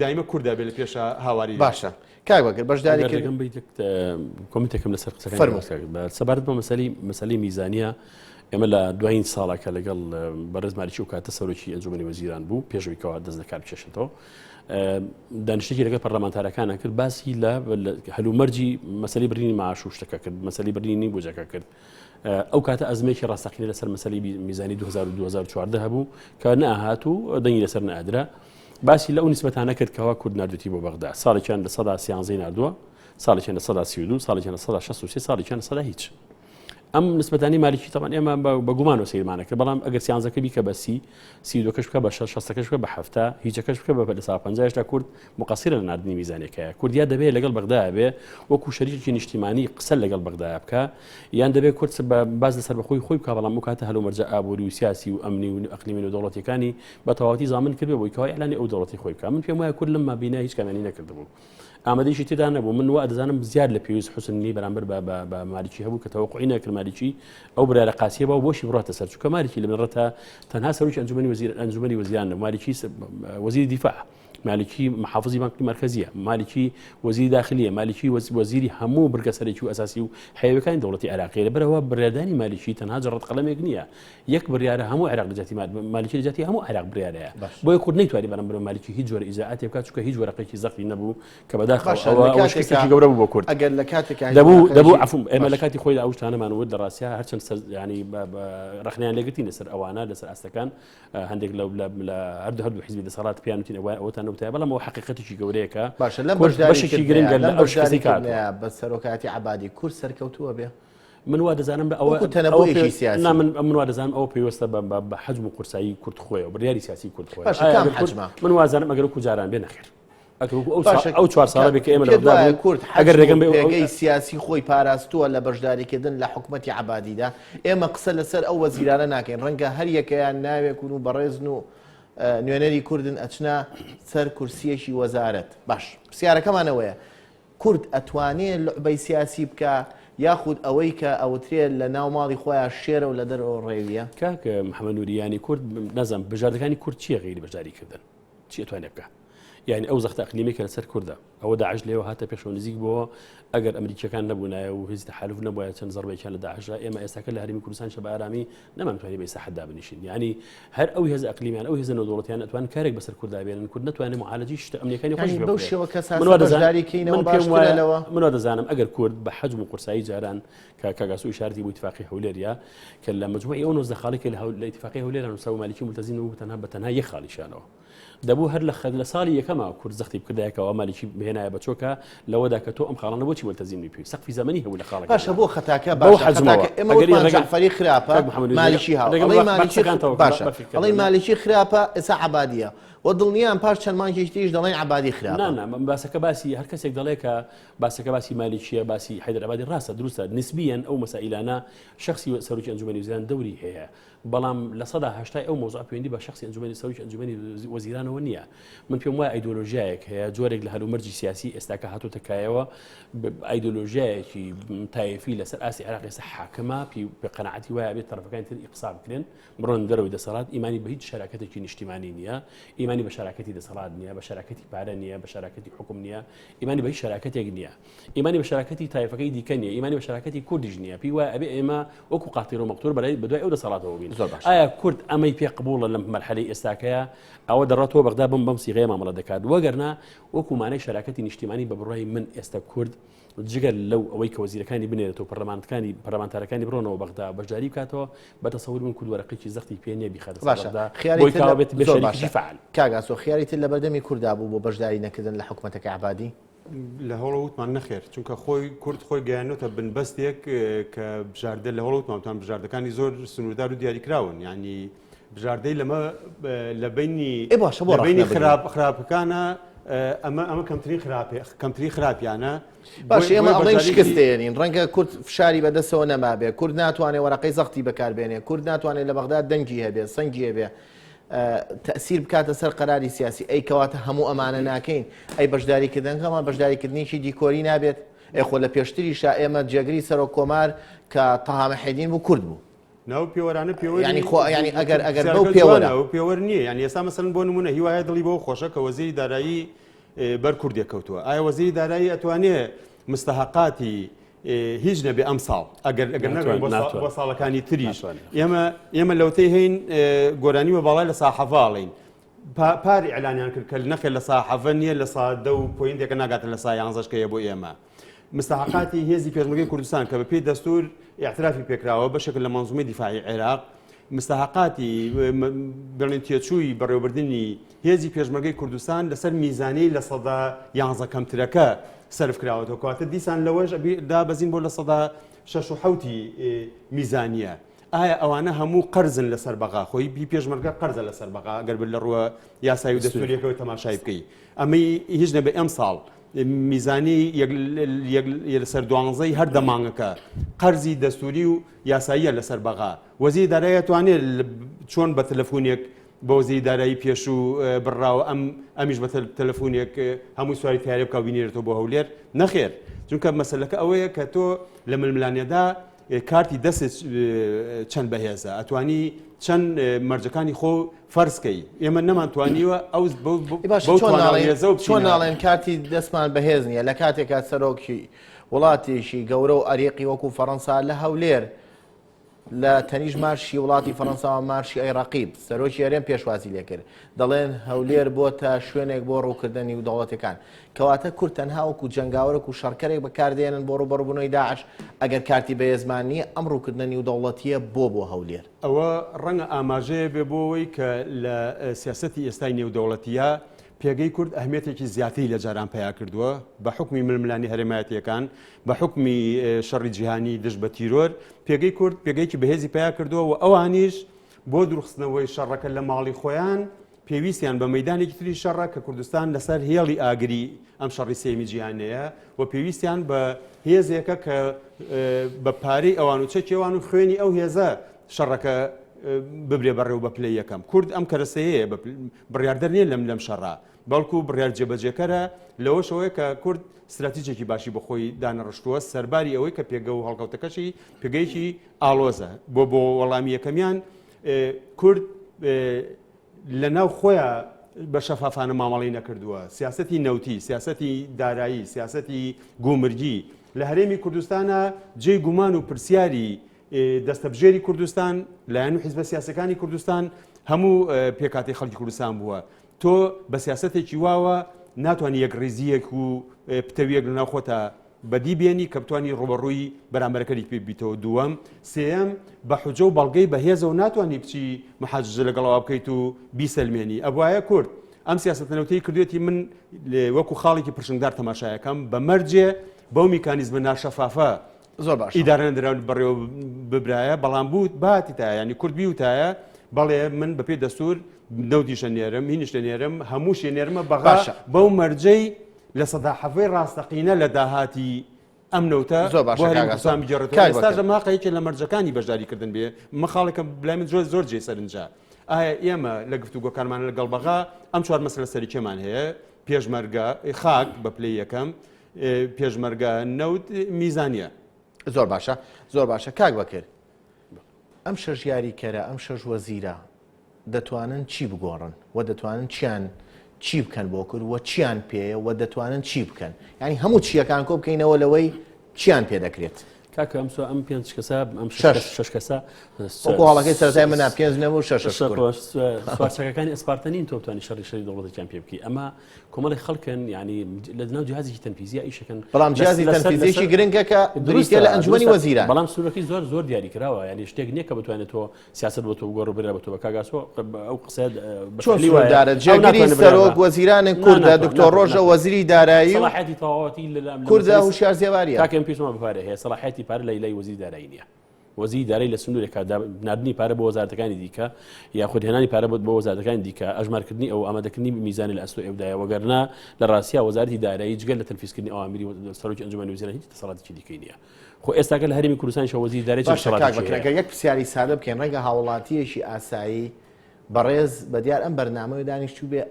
دایمە کووردا بێ لە پێشە هاواری باشە کاک بەکر بەشداری کردم کۆمنتێکم لەسەر قسەکانی سەبارەت بە مەسەلی مەسەلی میزانیە ئێمە لە دوایین ساڵەکە لەگەڵ بەڕێز مالیکی و کاتە سەرۆکی ئەنجومەنی وەزیران بوو پێشویکەوە دەست لەکار بکێشێتەوە دانیشتێکی لەگەڵ پەرلەمانتارەکانە کرد باسی لە هەلومەرجی مەسەلی برینی معاش و شتەکە کرد مەسەلی برینی بجەکە کرد ئەو کاتە ئەزمێکی ڕاستەقینە لەسەر مەسەلی میزانی 2014 هەبوو کە نەهات و دەنگی لەسەر نەدرا باسی لەو نیسبەتانە کرد کەوا کورد ناردوێتی بۆ بەغدا، ساڵێکیان 13% ناردووە، ساڵێکیان 32%، ساڵێکیان 63%، ساڵێکیان لە سەدا هیچ. ئەم نسبەتانی مالیکی تەبان ئێمە بە گومانەوە سەیرمانە کرد بەڵام ئەگەر سیانزەکە بیکە بە سی سی دووەکەش بکە بە شەش شەستەکەش بکە بە حەفتا هیچەکەش بکە بە لە سا پەنجایشدا کورد مقەسیرە لە ناردنی میزانەکەیە کورد یا دەبێت لەگەڵ بەغدا بێ وەکو شەریکی نیشتیمانی قسە لەگەڵ بەغدا بکە یان دەبێت کورد باز لە سەربەخۆی خۆی بکە بەڵام ئەو کاتە هەلومەرجە ئابووری و سیاسی و ئەمنی و ئەقلیمی و دەوڵەتیەکانی بە تەواوەتی زامن کردبێ بۆی کەوا ئیعلانی ئەو دەوڵەتی خۆی بکا من پێم وایە کورد لەم مابینە هیچ کامیانی نەکردبوو ئامادەیشی تێدا نەبوو من وا دەزانم زیاد لە پێویست حوسن نی بەرامبەر بە بە بە مالیکی هەبوو کە تەوەقعی نەکرد مالیکی ئەو بڕیارە قاسیە باو بۆشی بڕاتە سەر چونکە مالیکی لە بنەڕەتە تەنها سەرۆکی ئەنجومەنی وەزیر ئەنجومەنی وەزیران نەبوو مالیکی وەزیری دیفاع مالکی محافظی بانکی مەرکەزیە مالکی وەزیری داخلیە مالکی وەزیری هەموو برگە سەرەکی و ئەساسی و حەیەکانی دەوڵەتی عێراقی لەبەرەوە بڕیاردانی مالکی تەنها جەڕەت قەڵەمێک نییە یەک بڕیارە هەموو عێراق لە جیاتی مالکی لە جیاتی هەموو عێراق بڕیارەیە بۆیە کورد نەیتوانی بەرامبەر بە مالکی هیچ جۆرە ئیجرائاتێ بکات چونکە هیچ وەرەقێکی زەقی نەبوو کە بەداخەوە ئەوە ئەوە شکستێکی گەورە بوو بۆ کورد ئەگەر لە کاتێکا دەبوو دەبوو عەفوم ئێمە لە کاتی خۆیدا ئەو شتانەمان وت لە ڕاستیا هەرچەند سەر ینی ڕەخنەیان لێگرتین لەسەر ئەوانە لەسەر ئاستەکان هەندێک لە لە هەردوو هەردوو حزبی دەسەڵات پێیان وتین ئەوە ئەوەتان نەوتایە بەڵام ئەوە حەقیقەتێکی گەورەیە کە باشە لەم بەشێکی گرنگە لە ئەو شکستی کاتە بە سەرۆکایەتی عەبادی کورد سەرکەوتووە بێ من وا دەزانم بە ئەوە تەنەبوویەکی سیاسی نا من من وا دەزانم ئەوە پەیوەستە بە بە بە حەجم و قورسایی کورد خۆیەوە بڕیاری سیاسی کورد خۆی باشە کام حەجمە من وا زانم ئەگەر وەکو جاران بێ نەخێر ئەگەر وەکو ئەو باشە ئەو چوار ساڵە بێ کە ئێمە لە پێت بەغدا وایە بووین کورد ئەگەر حەجم و ڕێگەم بێ ئەو پێگەی سیاسی خۆی پاراستووە لە بەشداریکردن لە حکومەتی عەبادیدا ئێمە قسە لەسەر ئەو وەزیرانە ناکەین ڕەنگە هەر یەکەیان ناوێکون و بەڕێزن و نوێنەری کوردن ئەچنە سەر کورسیەکی وەزارەت باش پرسیارەکەمان ئەوەیە کورد ئەتوانێ لوعبەی سیاسی بکا یاخود ئەوەی کە ئەوترێ لە ناو ماڵی خۆیا شێرە و لە دەرەوە ڕێویە؟ کاک محمد نوری یانی کورد نازانم بژاردەکانی کورد چییە غەیری بەشداری کردن چی ئەتوانێ بکا یعنی ئەو زەختە ئەقلیمی کە لەسەر کوردە ئەوە داعش لێوە هاتە پێشەوە نزیک بۆ ئەگەر ئەمریکیەکان نەبوونایە و هیچ تەحالف نەبووە چەند زەربێکیان لە داعشدا ئێمە ئێستاکە لە هەرێمی کوردستان شە بە ئارامی نەمانتوانی بە ئیساحەت دابنیشین یعنی هەر ئەو هێزە ئەقلیمیان ئەو هێزە نێودەوڵەتیان ئەتوان کارێک بەسەر کوردا بێنن کورد نەتوانێت معالەجی شتە ئەمنیەکانی خۆش بەو شێوە کە من وا دەزانم کەینەوە من پێم وایە من وا دەزانم ئەگەر کورد بە حەجم و قورسایی جاران کە کاک ئاسۆ ئیشارەتی بۆ ئیتفاقی هەولێر یا کە لە مجموعی ئەو 19 خاڵی کە لە ئیتفاقی هەولێر نووسا و مالکی ملتزم نەبوو تەنها بە تەنها یەک خاڵیشانەوە دەبوو هەر لە خەد لە ساڵی یەکەما کورد زەختی بکردایە کەوا مالکی بهێنایە بە چۆکا لەوەدا کە تۆ ئەم خاڵانە بۆچی ملتەزیم نی پێی سەقفی زەمەنی هەبوو لە خاڵەکان باشە بۆ خەتاکە بەو باشە حەجمەوە خەتاکە ئێمە ئەگەر وتمان ڕێگە جەعفەری خراپە کاک محەممەد مالکی هاو ڕێگەم ئەڵێی بە مالکی قسەکان تەواو باشە بە فکر ئەڵێی مالکی خراپە ئێستا عەبادیە. و دڵنیام پاش چەند مانگێکی تریش دەڵێن عەبادی خراپە. نا نا باسەکە باسی هەر کەسێک دەڵێ کە باسەکە باسی مالیکیە باسی حەیدەر عەبادی ڕاستە دروستە نسبیەن ئەو مەسائیلانە شەخسی سەرۆکی ئەنجومەنی وەزیران دەوری هەیە بەڵام 80% ئەو مەوزوع پەیوەندی بە شەخسی ئەنجومەنی سەرۆکی ئەنجومەنی وەزیرانەوە نییە من پێم وایە ئایدۆلۆژیایەک هەیە جۆرێک لە هەلومەرجی سیاسی ئێستاکە هاتۆتە کایەوە ئایدۆلۆژیایەکی تایفی لەسەر ئاستی عێراق ئێستا حاکمە پێ قەناعەتی وایە بێت تەرەفەکانی تر ئیقسا بکرێن بڕۆن دەرەوەی دەسەڵات، ئیمانی بە هیچ شەراکەتێکی نیشتیمانی نییە، ئیمانی بە شەراکەتی دەسەڵات نییە، بە شەراکەتی پارە نییە، بە شەراکەتی حوکم نییە، ئیمانی بە هیچ شەراکەتێک نییە. ئیمانی بە شەراکەتی تایفەکەی دیکە نییە، ئیمانی بە شەراکەتی کوردیش نییە. پێی وایە ئەبێ ئێمە وەکو قاتیر و مەقتور بەلای بەدوای ئەو دەسەڵاتەوە بین. زۆر باشە. ئایا کورد ئەمەی پێ قبوڵە لەم مەرحەلەی ئێستاکەیە؟ ئەوە دەڕاتەوە بەغدا بەم بەم سیغەیە مامەڵە دەکات. وەگەرنا وەکو مانای شەراکەتی نیشتیمانی بە بڕوای من ئێستا کورد جگە لەو ئەوەی کە وەزیرەکانی بنێرێتەوە پەرلەمانتکانی پەرلەمانتارەکانی بڕۆنەوە بەغدا بەشداری بکاتەوە بە تەسەوری من کورد وەرەقێکی زەختی پێ نییە بیخاتە سەر باشە بەغدا خیاری بۆی تر لە کاوە بێت بێ زۆر شەریکی باشە فعال. کاک ئاسۆ خیاری تر لەبەردەمی کوردا بوو بۆ بەشداری نەکردن لە حکومەتەکەی عەبادی؟ لە هەوڵە وتمان نەخێر چونکە خۆی کورد خۆی گەیانۆتە بنبەستێک کە بژاردە لە هەوڵ وتمان وتمان بژاردەکانی زۆر سنووردار و دیاریکراون یعنی بژاردەی لەمە لە بینی ئێ باشە بۆ لە بینی ڕەخنە بگرین؟ خراپ خراپەکانە ئەمە ئەمە کەمترین خراپێ کەمترین خراپیانە باش بۆی ئێمە بۆی ئەڵێن بەشداریی شکست دێنین ڕەنگە کورد فشاری بەدەستەوە نەمابێ کورد ناتوانێ وەرەقەی زەختی بەکاربێنێ کورد ناتوانێت لە بەغداد دەنگی هەبێ سەنگی هەبێ تەسیر بکاتە سەر قەراری سیاسی ئەی کەواتە هەموو ئەمانە ناکەین ئەی بەشداریکردنەکەمان بەشداریکردنێکی دیکۆری نابێت ئەی خۆ لە پێشتریشا ئێمە جێگری سەرۆک کۆمار کە تەها محێدین بوو کورد بوو نا ئەو پێوەرانە پێوەری یعنی خۆ یعنی ئەگەر ئەگەر بەو پرسیارەکە پێوەرە جوانە ئەو پێوەر نییە یعنی ئێستا مەسەلەن بۆ نمونە هیوایە دڵی بەوە خۆشە کە وەزیری دارایی بەر کوردێک کەوتووە ئایا وەزیری دارایی ئەتوانێ مستەحەقاتی هیچ نەبێ ئەم ساڵ ئەگەر ئەگەر نەگەین بۆ ناتوانێت. بۆ ساڵەکانی تریش ناتوانێت. ئێمە ئێمە لەوتەی هەین گۆرانی بە باڵای لە ساحەڤاڵین پار ئیعلانیان کرد کە نەخێر لە سا حەڤە نییە لە سا دە و پۆینتێکە ناگاتە لە سا یانزەش کە یە بۆ ئێمە. مستحقاتی هێزی پێشمەرگەی کوردستان کە بەپێی دەستور ئیعترافی پێکراوە بەشێکە لە مەنزومەی دیفاعی عێراق مستحقاتی بڵێن تێچووی بەڕێوەبردنی هێزی پێشمەرگەی کوردستان لەسەر میزانەی 11% کەمترەکە سەرف کراوەتەوە کەواتە دیسان لەوەش دابەزین بۆ 6 و حەوتی میزانیە. ئایا ئەوانە هەموو قەرزن لەسەر بەغا؟ خۆی بی پێشمەرگە قەرزە لەسەر بەغا گەر بر لە ڕووە یاسایی و دەستوریەکەوە تەماشای بکەی ئەمەی هیچ نەبێ ئەمساڵ میزانی یەک لەسەر دوانزەی هەر دە مانگەکە قەرزی دەستوری و یاساییە لەسەر بەغا وەزیری دارایی ئەتوانێت چۆن بە تەلەفونێک بە وەزیری دارایی پێشوو بڕاوە ئەم ئەمیش بە تەلەفونێک هەمووی سواری تیارە بکا و بینێرێتەوە بۆ هەولێر نەخێر چونکە مەسەلەکە ئەوەیە کە تۆ لە ململانێدا کارتی دەستت چەند بەهێزە ئەتوانی چەند مەرجەکانی خۆ فەرزکەی ئێمە نەمانتوانیوە ئەو چۆن ناڵێن کارتی دەستمان بەهێز نییە لە کاتێکا سەرۆکی وڵاتێکی گەورە و ئەریقی وەکو فەڕەنسا لە هەولێر لە تەنیش مارشی وڵاتی فەڕەنساوە مارشی ئەی ڕەقیب سەرۆکی هەرێم پێشوازی لێکرد دەڵێن هەولێر بۆتە شوێنێک بۆ ڕووکردە نیودەوڵەتەکان کەواتە کورد تەنها وەکو جەنگاوەرەک و شەڕکەرێک بەکاردێنن بۆ ڕووبەڕووبوونەوەی داعش، ئەگەر کارتی بەهێزمان نییە، ئەم ڕووکردنە نیودەوڵەتییە بۆ بۆ هەولێر؟ ئەوە ڕەنگە ئاماژەیە بێ بۆ ئەوەی کە لە سیاسەتی ئێستای نێودەوڵەتییا پێگەی کورد ئەهمیەتێکی زیاتری لە جاران پەیا کردووە بە حوکمی ململانێ هەرێمایەتییەکان، بە حوکمی شەڕی جیهانی دژ بە تیرۆر، پێگەی کورد پێگەیەکی بەهێزی پەیا کردووە و ئەوانیش بۆ دوورخستنەوەی شەڕەکە لە ماڵی خۆیان پێویستیان بە مەیدانێکی تری شەڕە کە کوردستان لەسەر هێڵی ئاگری ئەم شەڕی سێیەمی جیهانەیە و پێویستیان بە هێزێکە کە بە پارەی ئەوان و چەکی ئەوان و خوێنی ئەو هێزە شەڕەکە ببرێ بەڕێوە بە پلەی یەکەم. کورد ئەم کەرەسەیەیە، بڕیاردەر نییە لەم لەم شەڕە، بەڵکو بڕیار جێبەجێکەرە، لەوەشەوەیە کە کورد ستراتیجێکی باشی بۆ خۆی دانەڕشتووە، سەرباری ئەوەی کە پێگە و هەڵکەوتەکەشی پێگەیەکی ئاڵۆزە. بۆ بۆ وەڵامی یەکەمیان کورد لە ناو خۆیا بە شەفافانە مامەڵەی نەکردووە، سیاسەتی نەوتی، سیاسەتی دارایی، سیاسەتی گومرگی لە هەرێمی کوردستانا جێی گومان و پرسیاری دەستەبژێری کوردستان، لایەن و حیزبە سیاسەکانی کوردستان، هەموو پێکهاتەی خەڵکی کوردستان بووە. تۆ بە سیاسەتێکی واوە ناتوانی یەکڕیزییەک و پتەوییەک لە ناو خۆتا بەدی بێنی کە بتوانی ڕووبەڕووی بەرامبەرەکەری پێ ببیتەوە دووەم سێیەم بە حوجە و بەڵگەی بەهێزەوە ناتوانی بچی محاججە لەگەڵەوە بکەیت و بیسەلمێنی ئەبوایە کورد ئەم سیاسەتە نەوتەی کردوێتی من وەکو خاڵێکی پرشنگدار تەماشایەکەم بە مەرجێ بەو میکانیزمە ناشەفافە زۆر باش ئیدارە نەدراون بەڕێوە ببرایە بەڵام بوو باتیتایە ینی کورد بیوتایە. بەڵێ من بەپێی دەستور نەوتیش ئەنێرم هینیش دەنێرم هەمووشی نێرمە بەغا باشە. بەو مەرجەی 7% ڕاستەقینە لە داهاتی ئەم نەوتە زۆر باشە بۆ هەرێمی کاک ئاسۆ. کوردستان بگێڕێتەوە. کاک ئێستاش بەکر. ئەمە هەقە یەکێ لە مەرجەکانی بەشداریکردن بێ ئەمە خاڵێکە لای من زۆر زۆر جێی سەرنجە ئایا ئێمە لە گفتوگۆکانمان لەگەڵ بەغا ئەم چوار مەسەلە سەرەکیەمان هەیە پێشمەرگە خاک بە پلەی یەکەم پێشمەرگە نەوت میزانیە. زۆر باشە زۆر باشە کاک بەکر ئەم شەش یاریکەرە ئەم شەش وەزیرە دەتوانن چی بگۆڕن و دەتوانن چیان چی بکەن بۆ کورد و چیان پێیە و دەتوانن چی بکەن یعنی هەموو چیەکان کۆ بکەینەوە لەوەی چیان پێ دەکرێت. کاکە ئەم سو ئەم پێنج کەسە ئەم شەش شەش کەسە وەکو هەڵەکەی سەرەتای منە پێنج نەبوو شەش سوارچەکەکانی ئەسپارتە نین تۆ بتوانانی شەڕی شەری دەوڵەتێکیان پێ بکەی ئەمە کۆمەڵی خەڵکن یعنی لە ناو جهازێکی تەنفیزیە ئیشەکەن بەڵام جیازی تەنفیزیەکی گرنگە کە بریتیە لە ئەنجومەنی وەزیران بەڵام سنوورەکەی زۆر زۆر دیاری کراوە یعنی شتێک نییە کە بتوانێت تۆ سیاسەت بۆ تۆ بگۆڕ و برا بە تۆ بە کاک ئاسۆ ئەو قسەیە چۆن سنووردارە جێگری سەرۆک وەزیران کوردە دکتۆر ڕۆژە وەزیری دارایی و سەڵاحیەتی تەواوەتی لە کوردە هوشیار زێباریە کاکە من پێشمە بە پارە هەیە سەڵاحیەتی پارە لای لای وەزیری دارایی نییە وەزیری دارایی لە سنوورێکا ناردنی پارە بۆ وەزارەتەکانی دیکە یاخود هێنانی پارە بۆ وەزارەتەکانی دیکە ئەژمارکردنی ئەو ئامادەکردنی میزانی لە ئەستۆ ئەودایە وەگەرنا لە ڕاستیا وەزارەتی دارایی جگە لە تەنفیزکردنی ئەوامری سەرۆکی ئەنجومەنی وەزیران هیچ دەسەڵاتێکی دیکەی نییە خۆ ئێستاکە لە هەرێمی کوردستانیشەوە وەزیری دارایی چ باشە کاک دەسەڵاتێکی بەکر هەیە؟ ئەگەر یەک پرسیاری سادە بکەین ڕەنگە هاوڵاتییەکی ئاسایی بەڕێز بە دیار ئەم بەرنامەیە دانیشتوو بێ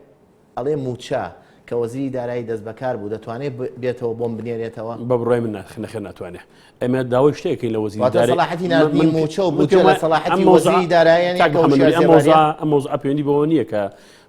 ئەڵێ مووچە کە وەزیری دارایی دەستبەکار بوو دەتوانێت بێتەوە بۆم بنێرێتەوە؟ بە بڕوای من نەخێر ناتوانێ. ئێمە داوای شتێک ئەکەین لە وەزیری واتە دارایی سەڵاحەتی ناردنی من مووچە و من بودجە پێم لە وایە ئەم سەڵاحەتی مەوزوعە وەزیری داراییە نییە کاک کە محەممەد هۆشیار نوری ئەم زێباریە؟ مەوزوعە ئەم مەوزوعە پەیوەندی بەوە نییە کە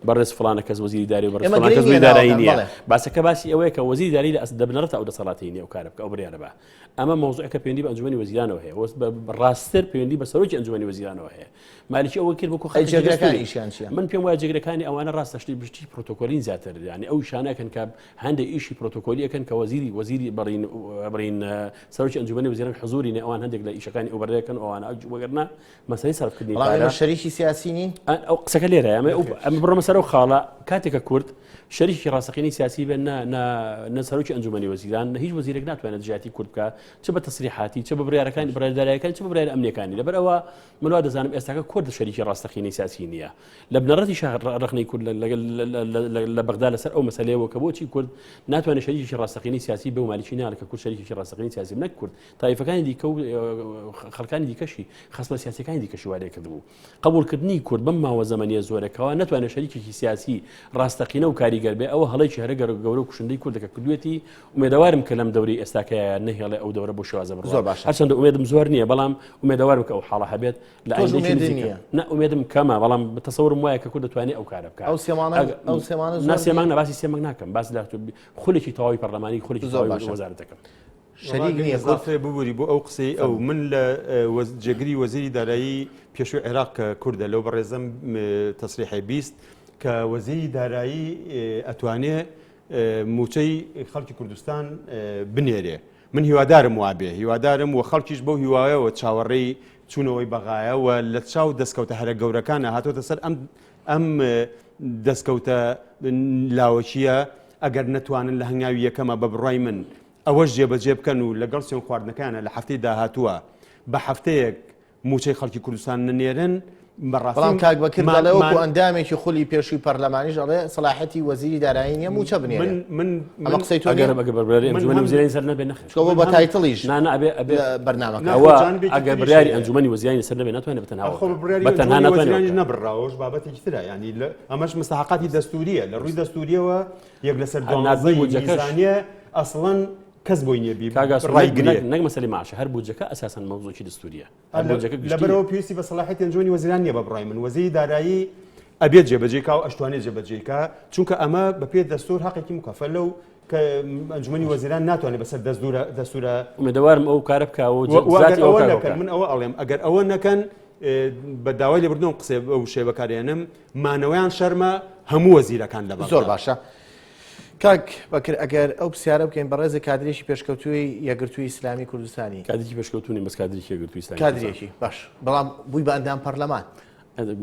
بەڕێز فڵانە کەس وەزیری دارایی و بەڕێز ئێمە فڵانە گرنگ کەس نییە وەزیری دارایی ناوەکان نییە بەڵێ. باسەکە باسی ئەوەیە کە وەزیری دارایی لە ئەس- لە بنەڕەتا ئەو دەسەڵاتەی نییە ئەو کارە بکا ئەو بڕیارە با ئەمە مەوزوعێکە پەیوەندی بە ئەنجومەنی وەزیرانەوە هەیە وەس بە ڕاستتر پەیوەندی بە سەرۆکی ئەنجومەنی وەزیرانەوە هەیە مالکی ئەوە کرد وەکو ئەی خەڵکی جێگرەکانی دەستوری ئیشیان چییە؟ من پێم وایە جێگرەکانی ئەوانە ڕاستە شتی بشتی پرۆتۆکۆلین زیاتر یعنی ئەو ئیشانەکەن کە هەندێک ئیشی پرۆتۆکۆلی ئەکەن کە وەزیری وەزیری بەڕین بڕین سەرۆکی ئەنجومەنی وەزیران حزوری نێ ئەوان هەندێک لە ئیشەکانی ئەو بەڕێکەن ئەوانە وەگەرنا مەسەلەی سەرفکردنی بەڵام پارە ئێمە شەریکی سیاسی نین؟ ئەو قسەکە لێرە ئەمە ئەمە بڕۆمە سەر ئەو خاڵە کاتێک کە کورد شەریکی ڕاستەقینەی سیاسی بێت نە نە نە سەرۆکی ئەنجومەنی وەزیران نە هیچ وەزیرێک ناتوانێت دژایەتی کورد بکات چ بە تەسریحاتی چ بە بڕیارەکانی بڕیاردارایەکانی چ بە بڕیارە ئەمنیەکانی لەبەر ئەوە من وا دەزانم ئێستاکە کورد شەریکی ڕاستەقینەی سیاسی نییە لە بنەڕەتی ڕەخنەی کورد لە بەغدا لەسەر ئەو مەسەلەیەوە کە بۆچی کورد ناتوانێت شەریکی ڕاستەقینەی سیاسی بێ و مالکی ناڵێ کە کورد شەریکی ڕاستەقینەی سیاسی نەک کورد تایفەکانی دیکە و خەڵکانی دیکەشی خەسمە سیاسەکانی دیکەشی وارێ کردبوو قبولکردنی کورد بەم ماوە زەمەنیە زۆرەکەەوە ناتوانێت شەریکێکی سیاسی ڕاستەقینە و کاریگەر بێ ئەوە هەڵێکی هەرە گەرە گەورە و کوشندەی کوردەکە کردوێتی ئومێدەوارم کە لەم دەوری ئێستاکەیە نەهێڵێ ئەو دەورە بۆ شێوازە بڕوا زۆر باشە. هەرچەندە ئومێدم زۆر نییە بەڵام ئومێدەوارم کە ئەو حاڵە هەبێت لە تۆش ئایندەیەکی ئومێدت نزیکە نییە؟ نا ئومێدم کەمە بەڵام تەسەورم وایە کە کورد دەتوانێت ئەو کارە بکات ئەو سێ مانگە ئەو سێ مانگە نا زۆر سێ مانگ نییە؟ نا باسی سێ مانگ ناکەم باس لە خولێکی تەواوی پەرلەمانی خولێکی زۆر تەواوی باشە. وەزارەت دەکەم. شەریک نییە کورد؟ ئیزافەیە ببوری بۆ ئەو قسەی ئەو من لە جێگری وەزیری دارایی پێشووی عێراق کە کوردە لەو بەڕێزەم تەسریحی 20 کە وەزیری دارایی ئەتوانێ مووچەی خەڵکی کوردستان بنێرێ من هیوادارم وابێ هیوادارم و خەڵکیش بەو هیوایەوە چاوەڕێی چوونەوەی بەغایە و لە چاو دەستکەوتە هەرە گەورەکانە هاتۆتە سەر ئەم ئەم دەستکەوتە لاوەکییە ئەگەر نەتوانن لە هەنگاوی یەکەمە بە بڕای من ئەوەش جێبەجێ بکەن و لەگەڵ سوێن خواردنەکانە لە هەفتەی داهاتووە بە هەفتەیەک مووچەی خەڵکی کوردستان نەنێرن بەڕاستی بەڵام کاک بەکر مان- دەڵێ وەکو مان- ئەندامێکی خولی پێشووی پەرلەمانیش ئەڵێ سەڵاحەتی وەزیری دارایی نییە مووچە بنێرێ من من ئەمە من قسەی تۆ ئەگەر نییە؟ ئەگەر بڕیاری من ئەنجومەنی هەم- وەزیرانی سەر نەبێ نەخێر چونکە بۆ بە من هەم- title یش نا نا ئەبێ ئەبێ لە بەرنامەکە نا، ئەوە جانبێکی ئەگەر تریش بڕیاری هەیە. ئەنجومەنی وەزیرانی سەر نەبێ ناتوانێت بە تەنها خۆ بە بڕیاری بە تەنها ئەنجومەنی ناتوانێت وەزیرانیش بکات. نەبڕاوەش بابەتێکی ترە یانی لە- ئەمەش مستحقاتی دەستوریە لە ڕووی دەستوریەوە یەک لەسەر هەر ناردنی دوانزەی بودجەکەش. میزانیە ئەسڵەن کەس بۆی نییە بی کاک ئاسۆ، نەک- ڕایگرێ نەک نەک مەسەلەی معاشە هەر بودجەکە ئەساسەن مەوزوعێکی دەستوریە هەر بودجەکە گشتیە. لەبەرەوە پێویستی بە سەڵاحیەتی ئەنجومەنی وەزیران نییە بە بڕای من وەزیری دارایی ئەبێت جێبەجێی کا و ئەشتوانێت جێبەجێی کا چونکە ئەمە بەپێی دەستور هەقێکی مکەفەلە و کە ئەنجومەنی وەزیران ناتوانێت بەسەر دەستورە دەستورە ئومێدەوارم ئەو کارە بکا و و زاتی ئەگەر ئەو ئەوە کارە نەکەن بکا. من ئەوە ئەڵێم ئەگەر ئەوە نەکەن بە داوای لێبوردنەوە قسەی بەو وشەیە بەکارێنم مانەوەیان شەرمە هەموو وەزیرەکان لە بەغدا. زۆر باشە کاک بەکر ئەگەر ئەو پرسیارە بکەین بەڕێزە کادرێکی پێشکەوتووی یەکگرتووی ئیسلامی کوردستانی کادرێکی پێشکەوتوو نیم بەس کادرێکی یەکگرتووی ئیسلامی کوردستان. کادرێکی باش بەڵام بووی بە ئەندام پەرلەمان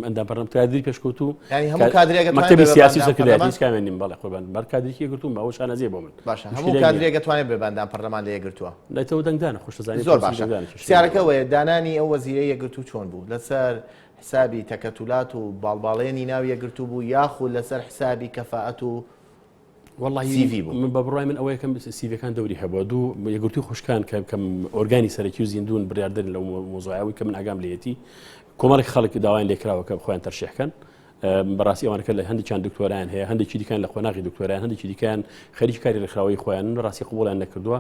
ئەندام پەرلەمان کادری پێشکەوتوو یعنی هەموو کادرێک ئەتوانێت مەکتەبی بێ بە سیاسی و ئەندام سەرکردایەتی پەرلەمان؟ هیچ کامیان نیم بەڵێ قوربان بەر کادرێکی یەکگرتووم ئەوە شانازییە بۆ من باشە هەموو مشکلەیەک نییە. کادرێک ئەتوانێت بێ بە ئەندام پەرلەمان لە یەکگرتووە لەتەوە دەنگدانە خۆش دەزانی زۆر پرۆسەی باشە دەنگدانە کێشەی پرسیارەکە نییە. ئەوەیە دانانی ئەو وەزیرەی یەکگرتوو چۆن بوو لەسەر. حسابی تەکەتولات و باڵباڵێنی ناو یەکگرتوو بوو یاخود لەسەر حسابی کەفائەت و وەڵاهی CV بوو؟ من بە بڕوای من ئەوە یەکەم سیڤەکان دەوری هەبووە دوو یەکگرتووی خوشکان کە کەم ئۆرگانی سەرەکی و زیندوون بڕیاردەرن لەو مۆزوعەوەی کە من ئاگام لێیەتی کۆمەڵێک خەڵک داوایان لێکراوە کە خۆیان تەرشیح کەن بەڕاستی ئەوانەکە لە هەندێکیان دکتۆرایان هەیە هەندێکی دیکان لە قۆناغی دکتۆرایان هەندێکی دیکان خەریکی کاری ڕێکخراوەی خۆیان ڕاستی قبوڵیان نەکردووە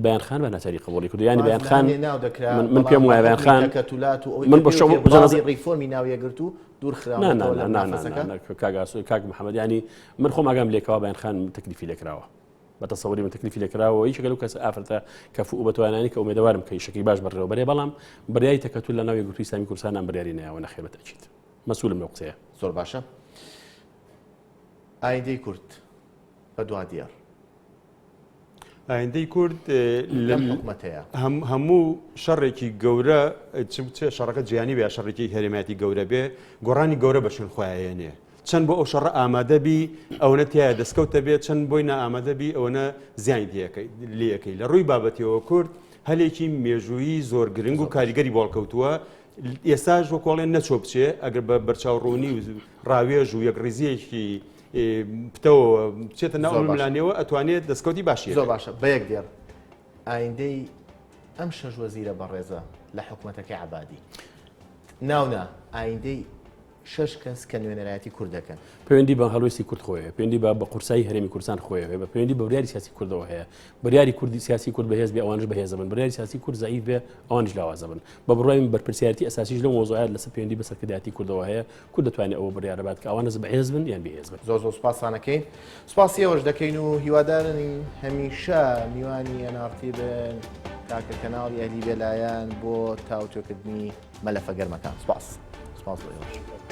بەیان خان بە ناچاری قبوڵی کردو یانی بەیان خان ناو دەکرا من پێم وایە بەیان خان تەکەتولات و ئەوەی من بۆ شەو بەڵام ڕیفۆرمی ناو یەکگرتوو دوور خراونەتەوە لە منافەسەکە؟ کاک ئاسۆ کاک محەممەد ینی من خۆم ئاگام لێکەوە بەیان خان تەکلیفی لێکراوە بە تەسەوری من تەکلیفی لێکراوە یەکێکە لەو کەسە ئافرەتە کەفوو بەتوانانی کە ئومێدەوارم کە ئیشەکەی باش بەڕێوەبەرێ بەڵام بڕیاری تەکەتول لە ناو یەکگرتووی ئیسلامی کوردستان ئەم بڕیاری نایەوە نەخێر بە تەئکید مەسئولم لەو قسەیە. زۆر باشە ئایندەی کورد بە دوا دێڕ. ئایندەی کورد لەم حکومەتەیە. هەموو شەڕێکی گەورە چ شەڕەکە جیهانی بێ یا شەڕێکی هەرێمایەتی گەورە بێ گۆڕانی گەورە بە شوێن خۆیان هێنێ. چەند بۆ ئەو شەڕە ئامادە بی ئەوەنە تیایا دەستکەوتە بێ چەند بۆی نائامادە بی ئەوەنە زیانی لێیەکەی. لە ڕووی بابەتیەوە کورد هەلێکی مێژوویی زۆر گرنگ و کاریگەری بۆ هەڵکەوتووە ئێستاش وەکۆڵێن نەچۆ بچێ ئەگەر بە بەرچاو ڕوونی و ڕاوێژ و یەکڕیزیەکی پتەوە بچێتە ناو ململانێوە ئەتوانێت دەستکەوتی باشی زۆر باشە بە یەک دێڕ ئایندەی ئەم شەش وەزیرە بەڕێزە لە حکومەتەکەی عەبادی ناونا ئایندەی شەش کەس کە نوێنەرایەتی کورد دەکەن. پەیوەندی بە هەڵوێستی کورد خۆی هەیە، پەیوەندی بە بە قورسایی هەرێمی کوردستان خۆی هەیە، بە پەیوەندی بە بڕیاری سیاسی کوردەوە هەیە. بڕیاری کوردی سیاسی کورد بەهێز بێ ئەوانش بەهێز دەبن، بڕیاری سیاسی کورد زەعیف بێ ئەوانیش لاواز دەبن. بە بڕوای من بەرپرسیارێتی ئەساسیش لەو مەوزوعە لەسەر پەیوەندی بە سەرکردایەتی کوردەوە هەیە، کورد دەتوانێت ئەوە بڕیارە بات کە ئەوانەس بەهێز بن یان بێهێز بن. زۆر زۆر سوپاستان ئەکەین. سوپاسی ئێوەش دەکەین و هیوادارین هەمیشە میوانی NRT بن، تاکە کەناڵی ئەهلی بێلایەن بۆ تاوتوێکردنی مەلەفە گەرمەکان. سوپاس. سوپاس بۆ ئێوەش.